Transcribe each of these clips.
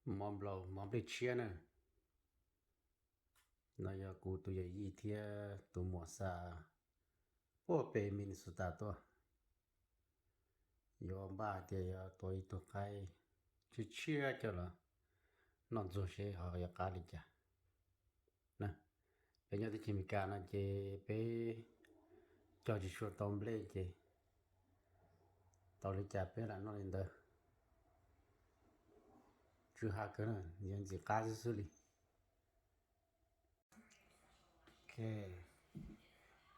Mov nplaum mov nplej tshiab na. No yog kuv tus yawm yij thiab tus muam xa puag pem Minnesota tuaj. Yuav npaj tias yuav tua ib tug qaib tshiab tshiab coj los noj ntxuag seb ho yuav qab li cas. Peb nyob teb chaws Amelikas no ces peb cog tsis tshua tau nplej ces tau li cas peb lam noj li ntawd. Tsw ha kawg na, yuav ntxim qab xwb xwb li.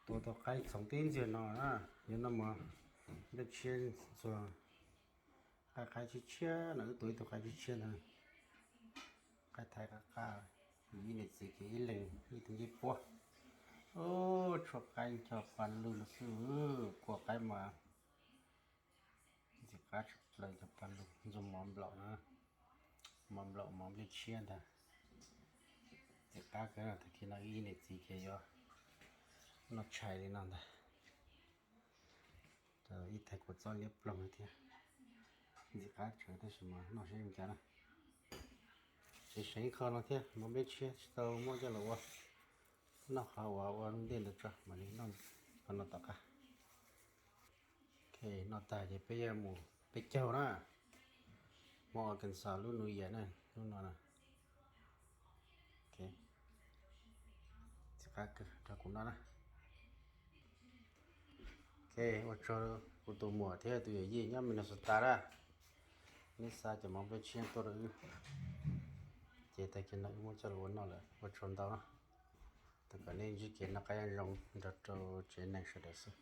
Tua tau qaib txhoov tib ntxiag no na, yuav noj mov nplej tshiab ntxuag. Qaib, qaib tshiab tshiab no, wb tua ib tug qaib tshiab tshiab ntag. Qaib thaiv qab qab, ib niam txiv kev ib leeg ib tug ncej puab. Ub, tshuav qaib ncho pa lug no xwb, kua qaib mas ntxim qab tshaj plaws ncho pa lug ntxuag mov nplaum na. Mov nplaum mov nplej tshiab ntag. Ntxim qab kawg, tag kis no ib niam txiv kev yuav noj tshais li no ntag. Ib thaiv kua txob liab ploog thiab. Ntxim qab tsawv tab sis mas noj seb zoo cas na. Tseem seev ib qho no thiab, mov nplej tshiab tsis tau muab coj los ua noj qhov uas ua lub ntej ntawd tso, mam li noj qhov no tom qab. Ok, noj tag ces peb yuav mus peb caug na. Hmo Arkansas lub New Year na, lub no na. Ok, ntxim qab kawg, rau kuv noj na. Ok, ua tsaug kuv tus muam thiab tus yawm yij nyob Minnesota na. Neb xa cov mov nplej tshiab tuaj rau wb, ces tag kis no wb muab coj los ua noj lawm. Ua tsaug ntau na. Thov kom nej ntsib kev noj qab nyob zoo nrog rau tsev neeg sawv daws xwb.